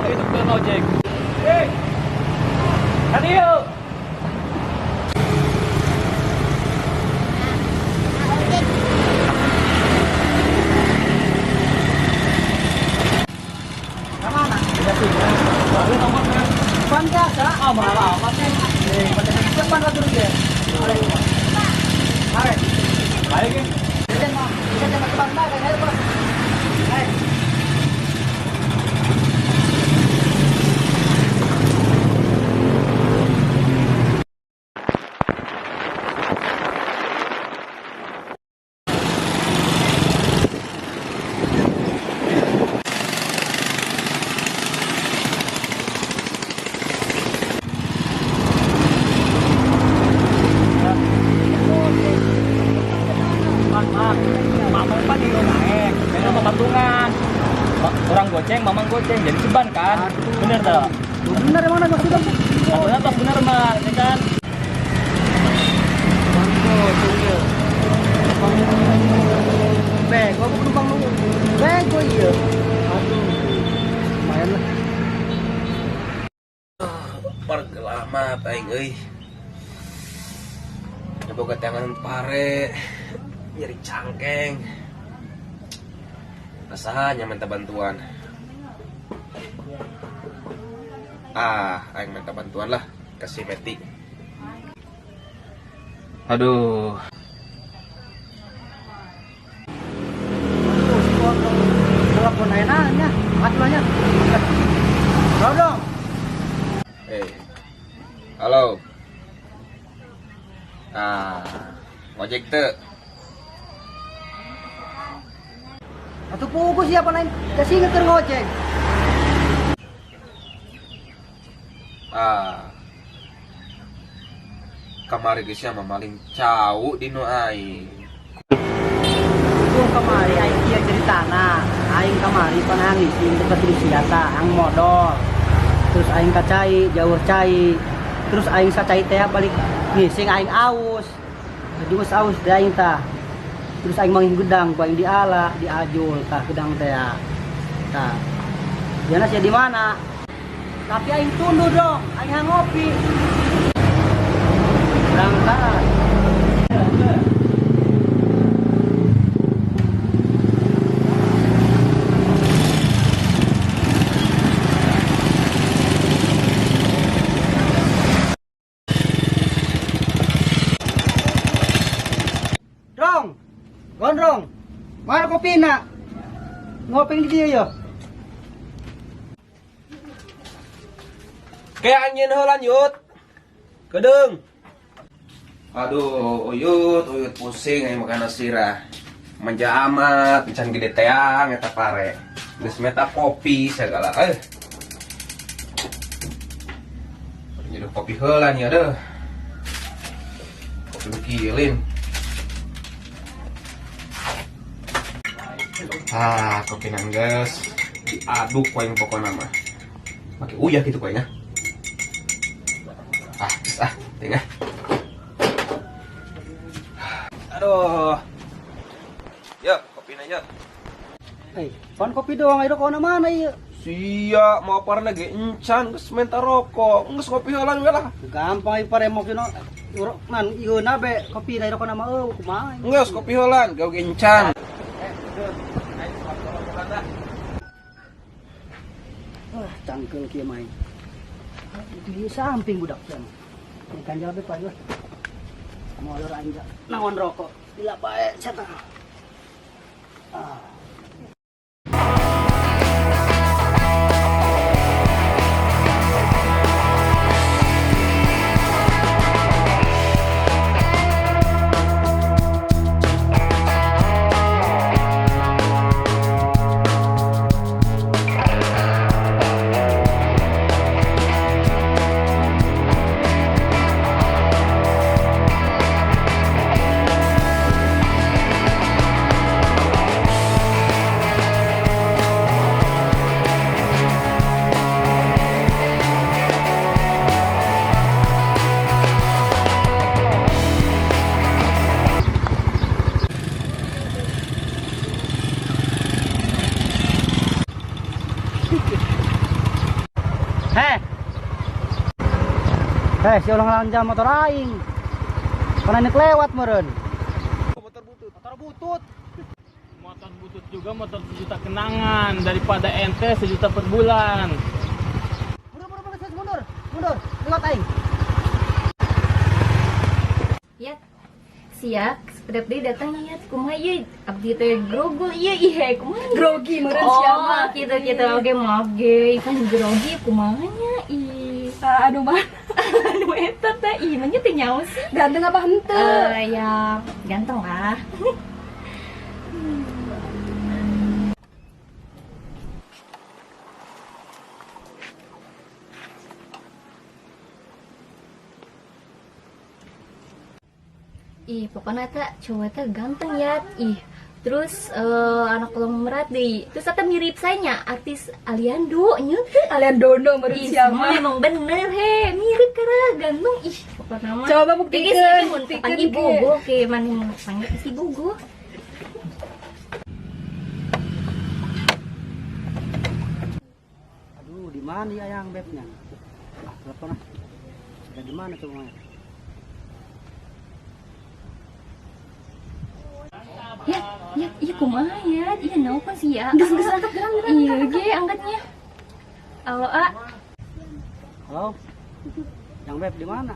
Itu tukang ojek. Eh. Kadieu. Kemana? Baru nomor kan. Pan biasa. Ah, mahal amat sih. Eh, depan lah turun dia. Mare. Baik ya. Bisa mah, bisa jangan ke bangsa kayak apa? Hai. Mamang pan di naik, saya mau patungan. Orang goceng, mamang goceng, jadi ceban kan? Bener tak? Bener emang ada maksudnya. Maksudnya pas bener mah, ya kan? Bego, aku penumpang lu. Bego iya. Aduh. Lumayan lah. Pergelamat aing euy. Boga tangan pare, nyeri cangkeng. Rasanya minta bantuan. Ah, aing minta bantuan lah ke si Meti. Aduh. Telepon aja nanya, aturannya. Halo dong. Eh. Halo. Ah, ojek teu. Atuh pugu siapa lain? Kasih ngeter ngojek. Ah. Kamari geus mah maling cau di nu aing. Gua kamari aing kieu ceritana. Aing kamari panang ngising dekat Rusia tah, ang modal. Terus aing ka cai, jauh cai. Terus aing sacai teh balik ngising aing aus. Jadi geus aus teh aing tah. Terus aing manggih gedang, ku aing diala, diajul tah gedang teh. Tah. Jana sia di mana? Tapi aing tunduh dong, aing hayang ngopi. Berangkat. Rong, gondrong, mana kopina? Ngopi di dia yo. Kayak anjing heula yut. Kedeung. Aduh, uyut, uyut pusing aing makan sirah. Manja amat, encan gede teang eta pare. Geus meta kopi segala. Eh. Jadi kopi heula nya deuh. Kopi bukilin. Ah, kopi nangges diaduk ku aing pokona mah. Make uyah gitu ku aing ah. Ah, geus ah, tengah. Aduh. Yuk, kopi aja. Eh, pan kopi doang, ayo rokok mana ieu? Sia, mau parna ge encan geus menta rokok. Geus kopi heula we lah. Gampang ieu pare maksudna urok nan ieu na be kopi da rokok nama eueuh kumaha. Geus kopi heula, gawe ge encan. Wah, cangkeul kieu mah. Di samping budak teh. Ganjal be pae lah. Molor aing naon rokok. Bila bae sia. Ah. Eh, si ulang lanjang motor aing. Kana nek lewat meureun. Motor butut. Motor butut. Motor butut juga motor sejuta kenangan daripada ente sejuta per bulan. Mundur, mundur, mundur, mundur. Mundur, lewat aing. Ya, siap. Sepedap deui datang ya, kumaha ieu? Abdi teh grogol ieu ih kumaha? Grogi meureun Oh, siapa? gitu gitu. Oke, maaf ge. Kan grogi kumaha nya ih. Ah, aduh mah. Anu eta teh ih mah nya teh nyaho sih. Ganteng apa henteu? Eh, ya ganteng lah. Ih, pokoknya eta cowok teh ganteng ya. Ih, terus anak konglomerat deui. Terus eta mirip saya artis Aliando nya teh. Alian Dono meureun Ih, siapa? semua emang bener he, mirip karena ganteng ih, pokoknya mah. Coba Jadi buktikeun, sih mun buktikeun kapan ge. bogo ke mana mun panggil si bogo. Aduh, di mana ya yang bebnya? Ah, telepon ah. Ada di mana tuh, Maya? Ya, ya, iya kumaha ya? Iya nelpon sih ya. Geus geus angkat gerak gerak. Iya ge angkatnya. Halo, A. Halo. Yang beb di mana?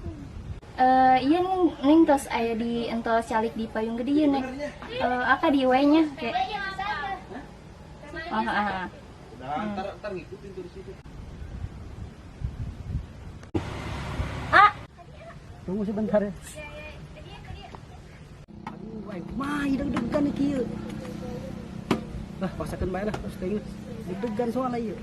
Eh, iya neng, neng tos aya di entos calik di payung gede ya neng. Eh, aka di we nya kayak. Oh, ah, ah. Udah, ntar ntar ngikutin tuh di situ. Ah, Tunggu sebentar ya. Aduh, aing kumaha ieu deg-degan ieu kieu. Lah, pasakeun bae lah, terus teuing deg-degan soalnya ieu.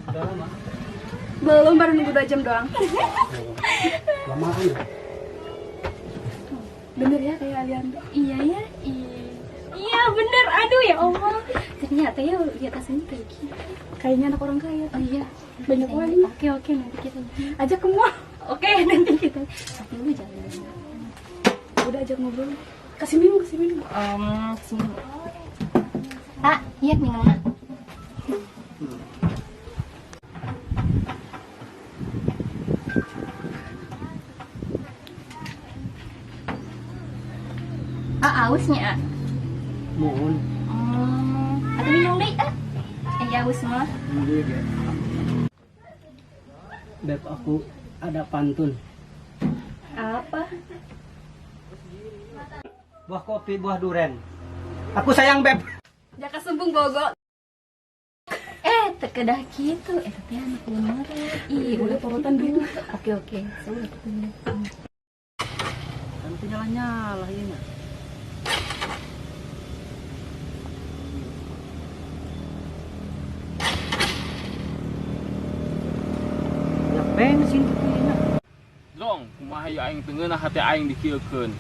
Udah lama. Belum, baru nunggu 2 jam doang. Lamaan ya. Bener ya kayak Aliando. Iya ya, iya. Iya bener, aduh ya Allah. Ternyata ya lihat aslinya kayak gini. Kayaknya anak orang kaya. Oh iya, Banyak uang. Oke oke nanti kita. Ajak ke mall. Oke nanti kita. Tapi lu jangan. Udah ajak ngobrol. Kasih minum, kasih minum. Kasih minum. Ah, iya minum nak. Ah, ausnya, ah. Mohon. Atau minum deh, ah. Eh, aus mah. Iya, iya. Beb, aku ada pantun. Apa? Buah kopi, buah duren. Aku sayang beb. Jaka sembung bogo. Eh, tekedah gitu. Eh, tapi anak bener. Ih, Udah porotan dulu. Oke, oke. Seru. Nanti nyala-nyala ini. Ya bensin tuh ini. Dong, kumaha ieu aing teu ngeunah hati aing dikieukeun.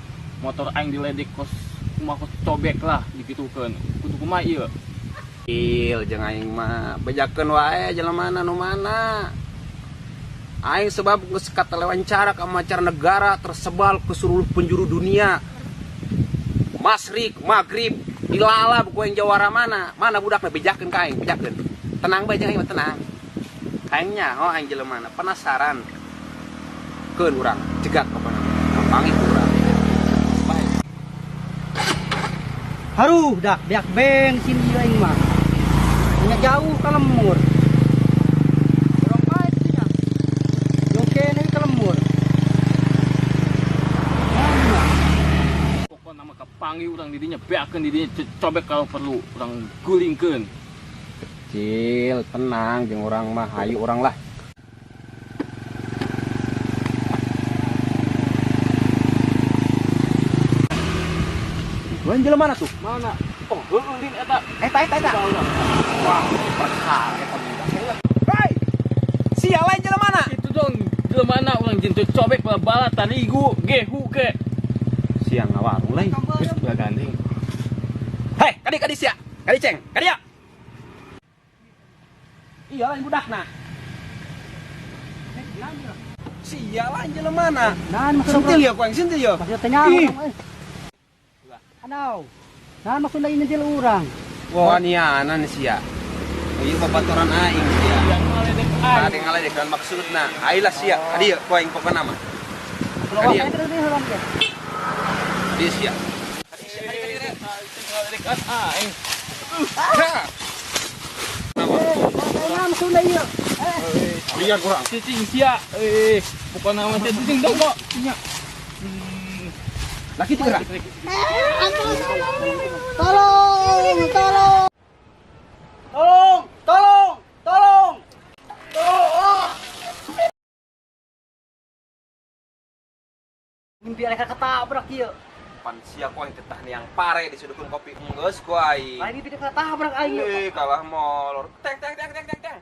Motor aing diledek kos kumaha kos cobek lah dikitukeun. Kudu kumaha ieu? Il jeung aing mah bejakeun wae jelema nu mana. Aing sebab geus katelewancara ka mancanegara tersebar ke seluruh penjuru dunia. Masrik, Maghrib, dilalap ku aing jawara mana. Mana budakna bejakeun ka aing, bejakeun. Tenang bae jeung aing mah tenang. Aing nyaho aing jelema mana, penasaran. Keun urang, jegat pokona. Gampang itu urang. Baik. Haruh dak beak bensin ieu aing mah. Nya jauh ka lemur. Urang bae nya. Oke nih ka lemur. Pokona mah kapanggih urang di dinya beakeun di dinya cobek kalau perlu urang gulingkeun. Kecil, tenang jeung urang mah, hayu urang lah. Lain jelema mana tuh? Mana? Oh, heueuh din eta. Eta eta eta. Wah, perkara eta budak. Hei! Sia lain jelema mana? Itu dong jelema mana urang jeung cobek bala tarigu, gehu ke. Sia ngawarung lain. Geus ulah gandeng. Hei, kadi kadi sia. Kadi ceng, kadi ya. Iya lain budakna. Sia lain jelemana. Nah, maksud Sentil ya ku aing, sentil ya. Maksudnya tanya Ih. orang, eh. Anau. Nah, maksudnya ini nyentil urang. Wah, nianan sia. Ieu babaturan aing sia. Yang ngaledek aing. Tadi ngaledek kan maksudna. Aing lah sia. Kadi ya ku aing pokona mah. Kalau Kadi ya. orang itu orang ya. Kadi sia. Ngaledek aing. Ha. Nah, maksudnya iya. Liar kurang. Cicing sia. Eh, pokona mah cicing dong kok. Nya. Laki tiga. Tolong, tolong. Tolong, tolong, tolong. Tolong. Mimpi mereka ketabrak ieu. Pan sia ku aing tetah yang pare disudukun kopi enggeus ku aing. Lain mimpi ketabrak aing. Eh, kalah molor. Teng teng teng teng teng teng.